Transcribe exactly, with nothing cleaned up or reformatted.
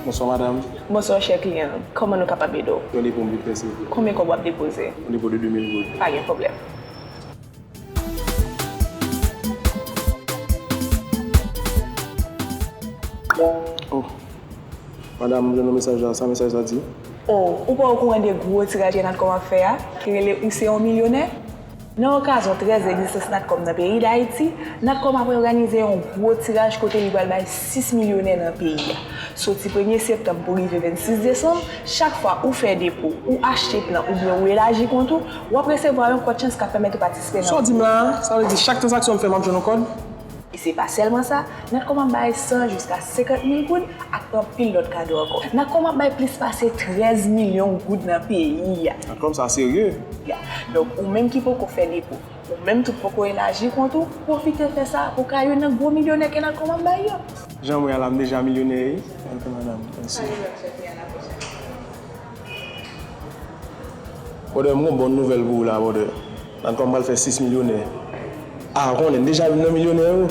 Bonswa, madanm. Bonswa, chè kliyan. Kòman nou kapab ede w? Yon depo m vit fè, silvouplè. Konbyen kòb w ap depoze? Yon depo de de mil goud. Pa gen pwoblèm. Oh. Madanm, m jwenn yon mesaj la. Sa mesaj la di? Oh, ou pa okouran de gwo tiraj ke Natcom ap fè a, ki rele Ou se yon milyonè? Nan okazyon trèz egzistans Natcom nan peyi Dayiti, Natcom ap òganize yon gwo tiraj kote li pral bay sis milyonè nan peyi a. Soti premye septanm pou rive vennsis desanm, chak fwa ou fè depo, ou achte plan oubyen ou elaji kont ou, w ap resevwa yon kòd chans k ap pèmèt ou patisipe nan... Sa w di m la a, sa vle di chak tranzaksyon m fè, m ap jwenn yon kòd? E se pa sèlman sa, Natcom ap bay san jiska senkant mil goud ak anpil lòt kado ankò. Natcom ap bay plis pase trèz milyon goud nan peyi a. Natcom sa serye. Ya. Donk, ou menm ki poko fè depo, ou menm tou poko elaji kont ou, pwofite fè sa pou ka youn nan gwo milyonè ke Natcom ap bay yo. Jan m wè a la, m deja milyonè, wi. Ok, madanm. Mèsi. Brother, m gon bon nouvèl pou ou la, brother. Natcom pral fè sis milyonè. Ah, ou konnen, m deja youn nan milyonè yo.